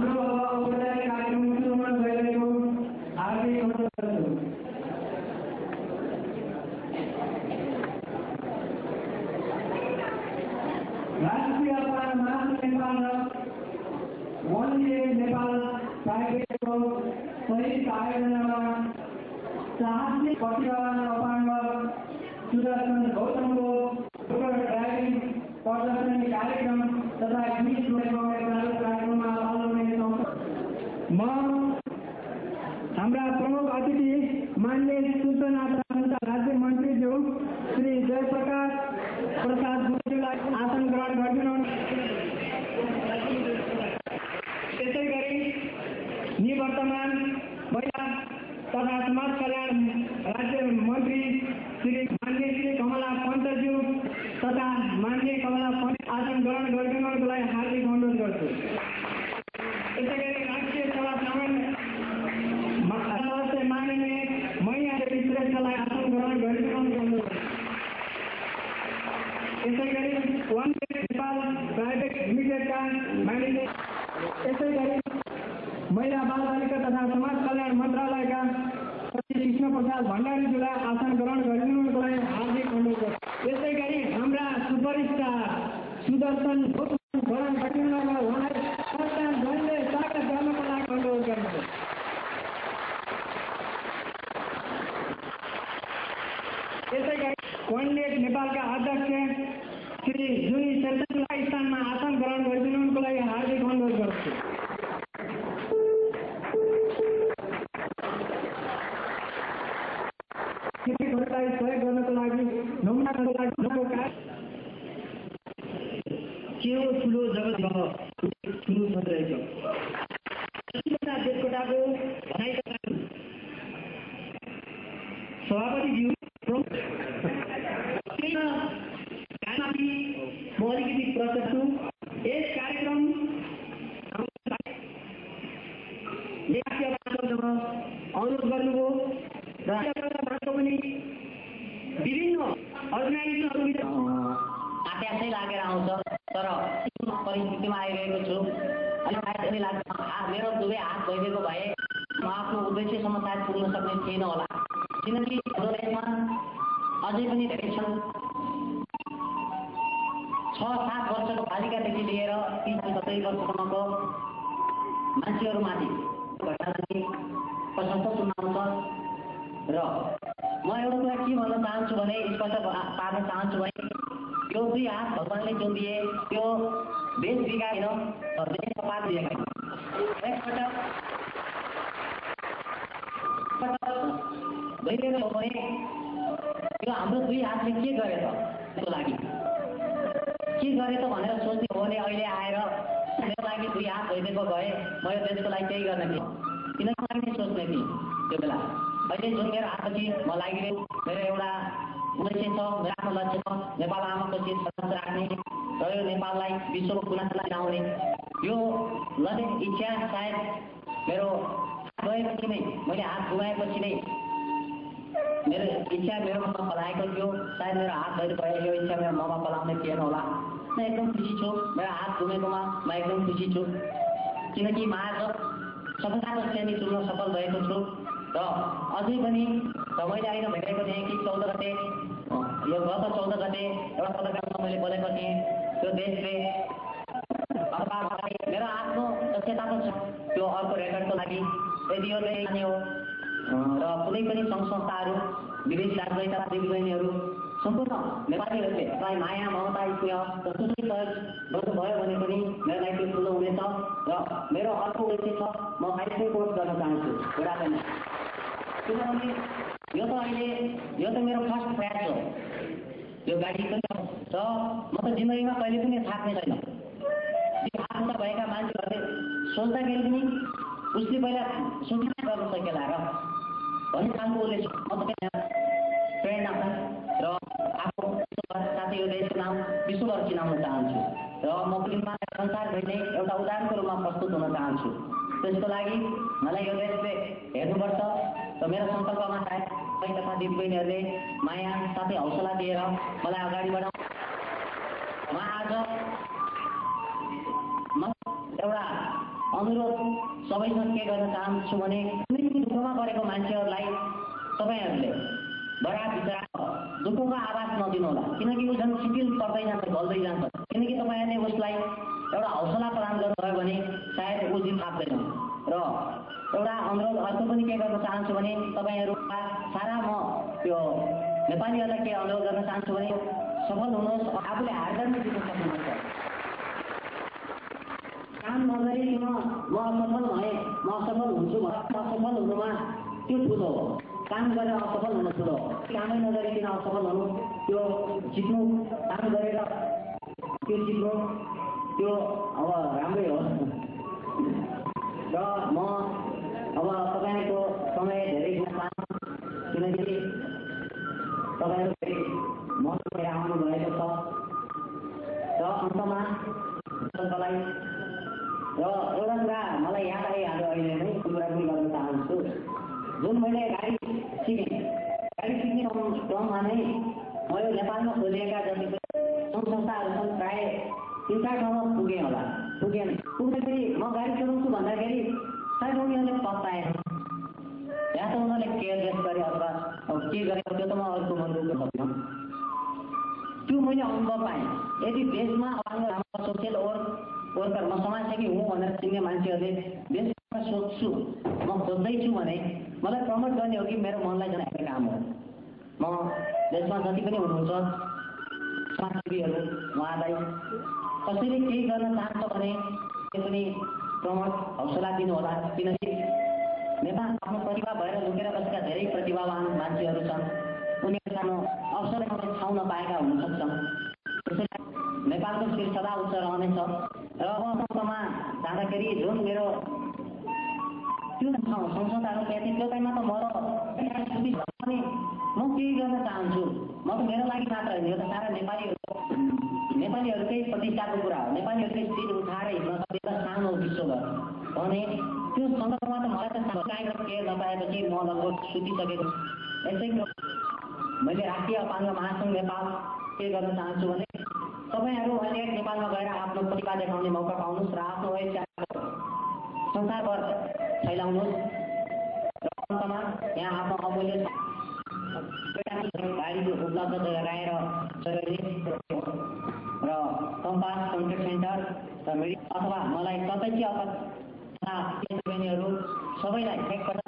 हाम्रो औपचारिक कार्यक्रम सुरु हुन गइरहेको हार्दिक अनुरोध गर्छु। राष्ट्रिय महासङ्घ नेपाल र वनले नेपाल प्राइभेटको संयुक्त आयोजनामा साहसिक प्रतिभावान अपाङ्ग सुदर्शन गौतमको ड्राइभिङ प्रदर्शनी कार्यक्रम तथा गीत कार्यक्रममा पाल्न म हाम्रा प्रमुख अतिथि मान्य सूचना तथा राज्य मन्त्रीज्यू श्री जयप्रकाश प्रसाद मन्त्रीलाई आसन ग्रहण गरिदिनु। त्यसै गरी निवर्तमान महिला तथा समाज कल्याण राज्य मन्त्री मान्य श्री कमला पन्तज्यू तथा मान्य कमला पन्त आसन ग्रहण गरिदिनुको लागि हार्दिक अनुरोध गर्छु। त्यसै गरी राष्ट्रिय सभा सामान्य माननीय मैया देवी श्रेष्ठलाई आसन ग्रहण गरिदिनुको अनुरोध गर्छु। त्यसै गरी वन नेपाल प्राइभेट लिमिटेडका माननीय त्यसै गरी महिला बाल बालिका तथा समाज कल्याण मन्त्रालयका कृष्ण प्रसाद भण्डारीज्यूलाई आसन ग्रहण गरिदिनुको लागि हार्दिक अनुरोध गर्छु। त्यसै गरी हाम्रा सुपरस्टार सुदर्शन ग्रहण गरिदिनुमा उहाँलाई जनले स्वागत गर्नको लागि अनुरोध गर्छु। त्यसै गरी वननेट नेपालका अध्यक्ष श्री जुनी शेरचनलाई स्थानमा आसन ग्रहण गरिदिनुको लागि हार्दिक अनुरोध गर्छु। कृषकहरूलाई सहयोग गर्नको लागि नमुनाको लागि के हो ठुलो जगत ठुलो सोधिरहेको देशकोटाको सभापतिज्यू म अलिकति प्रस्तुत छु। यस कार्यक्रम अनुरोध गर्नुभयो र पनि विभिन्न अर्गनाइजेसनहरू आत्यासै लागेर आउँछ, तर परिस्थितिमा आइरहेको छु। अनि लाग्छ मेरो दुवै हात भइदिएको भए म आफ्नो उद्देश्यसम्म सायद पुग्न सक्ने थिएन होला, किनकि हाम्रो देशमा अझै पनि धेरै छन् 6-7 वर्षको बालिकादेखि लिएर 30-70 वर्षसम्मको मान्छेहरूमाथि घटना प्रशंसा सुनाउँछ। र म एउटा कुरा के भन्न चाहन्छु भने स्पष्ट पार्न चाहन्छु भने यो दुई हात भगवानले जुन दिए त्यो देश बिगाएन, देशको पात दिएका भइदिएको हो भने यो हाम्रो दुई हातले के गरे त त्यसको लागि के गरे त भनेर सोच्ने हो भने अहिले आएर मेरो लागि दुई हात भइदिएको भए म यो देशको लागि केही गर्ने थिएँ, किनकि मैले सोच्ने थिएँ त्यो बेला। अहिले जुन मेरो हातपछि म लागिरहेको मेरो एउटा उद्देश्य छ, मेरो आफ्नो लक्ष्य छ नेपाल आमाको चिज सशक्त राख्ने र यो नेपाललाई विश्वको कुनामा ल्याउने। यो लक्ष्य इच्छा सायद मेरो गएपछि नै मैले हात गुमाएपछि नै मेरो इच्छा मेरो मनमा पलाएको थियो, सायद मेरो हात भएर भए यो इच्छा मेरो मनमा पलाउने थिएन होला। म एकदम खुसी छु, मेरो हात गुमेकोमा म एकदम खुसी छु, किनकि म आज सफलताको श्रेणी चुन्न सफल भएको छु। र अझै पनि मैले अहिले भेटेको थिएँ कि 14 गते यो गत 14 गते एउटा पत्रकारमा मैले बोलेको थिएँ त्यो देशले मेरो आफ्नो दक्षता त छ त्यो अर्को रेकर्डको लागि यदि यो जाने हो र कुनै पनि सङ्घ संस्थाहरू विदेश राजनैतिक दिदीबहिनीहरू सम्पूर्ण नेपालीहरूले मलाई माया ममता स्नेह र सुसुली सहयोग गर्नुभयो भने पनि मेरो लागि त्यो ठुलो हुनेछ। र मेरो अर्को उद्देश्य छ म हाइस्कुल कोर्स गर्न चाहन्छु बुढापामा, किनभने यो त अहिले यो त मेरो फर्स्ट प्रयास हो यो गाडी पनि, र म त जिन्दगीमा कहिले पनि थाक्ने छैन। हातमा भएका मान्छेहरूले सोच्दाखेरि पनि उसले पहिला सोच्न गर्न सकेला र भन्ने खालको उसले म त प्रेरणा छ र आफ्नो साथै यो देशको नाम विश्वभर चिनाउन चाहन्छु र म फिल्ममा संसार भेट्ने एउटा उदाहरणको रूपमा प्रस्तुत हुन चाहन्छु। त्यसको लागि मलाई यो देशले हेर्नुपर्छ र मेरो सङ्कल्पमा सायद तथा दिदीबहिनीहरूले माया साथै हौसला दिएर मलाई अगाडि बढाउनु। म आज एउटा अनुरोध सबैसँग के गर्न चाहन्छु भने कुनै पनि दुःखमा परेको मान्छेहरूलाई तपाईँहरूले बडा बिचरा दुःखको आवाज नदिनु होला, किनकि ऊ झन् शिथिल पर्दै जान्छ, गल्दै जान्छ। किनकि तपाईँहरूले उसलाई एउटा हौसला प्रदान गर्नुभयो भने सायद ऊ जित थाप्दैन। र एउटा अनुरोध अर्को पनि के गर्न चाहन्छु भने तपाईँहरूका सारा म त्यो नेपालीहरूलाई के अनुरोध गर्न चाहन्छु भने सफल हुनुहोस्, आफूले हार्दै नै जित्न सक्नुहुन्छ। काम नगरिकन म असफल भएँ, म असफल हुन्छु भने असफल हुनुमा त्यो ठुलो हो। काम गरेर असफल हुन ठुलो हो। कामै नगरिकन असफल हुनु त्यो जित्नु, काम गरेर त्यो जित्नु त्यो अब राम्रै हो। र म अब तपाईँको समय धेरै दिन पाएँ, किनकि तपाईँहरू फेरि मसँग आउनु भएको छ। र अन्तमा मलाई र एउटा कुरा मलाई याद आइहाल्यो, अहिले नै कुरा पनि गर्न चाहन्छु। जुन मैले गाडी सिक्ने क्रममा नै मैले नेपालमा खोलिएका जति सङ्घ संस्थाहरू छन् प्राय 3-4 ठाउँमा पुगेँ होला। पुग्दाखेरि म गाडी चलाउँछु भन्दाखेरि सायद उनीहरूले पत्ताएन, या त उनीहरूले केयरलेस गरे अथवा के गरे त्यो त म अर्को भन्नु सक्दिनँ। त्यो मैले अनुभव पाएँ। यदि देशमा राम्रो सोसियल वर्कर म समाजसेवी हुँ भनेर चिन्ने मान्छेहरूले देशमा सोध्छु, म खोज्दैछु भने मलाई प्रमोट गर्ने हो कि मेरो मनलाई जनाउने काम हो। म देशमा जति पनि हुनुहुन्छ समाजसेवीहरू, उहाँलाई कसैले केही गर्न चाहन्छ भने त्यो पनि प्रमोट हौसला दिनु होला, किनकि नेपाल आफ्नो प्रतिभा भएर लुकेर बसेका धेरै प्रतिभावान मान्छेहरू छन्। उनीहरू सानो अवसर ठाउँ नपाएका हुन सक्छन्। त्यसैले नेपालको शिर सदा उच्च रहनेछ। र अन्तमा जाँदाखेरि जुन मेरो त्यो ठाउँ संसदहरू त्यो टाइममा त म पनि म केही गर्न चाहन्छु। म त मेरो लागि मात्र होइन, यो त सारा नेपालीहरूकै प्रतिष्ठाको कुरा हो। नेपालीहरूकै शिर उठाएर हिँड्न सक्ने सानो विश्वभर भने त्यो सन्दर्भमा त मलाई त काहीँबाट केही नपाएपछि म लगभग सुतिसकेको। यसै मैले राष्ट्रिय अपाङ्ग महासङ्घ नेपाल के गर्न चाहन्छु भने तपाईँहरू अहिले नेपालमा गएर आफ्नो प्रतिभा देखाउने मौका पाउनुहोस् र आफ्नो संसारभर फैलाउनुहोस्। र अन्तमा यहाँ आफ्नो अमूल्य गाडी उपलब्ध गराएर र कम्पास कन्ट्याक्ट सेन्टर र अथवा मलाई कतै सबैलाई एकपल्ट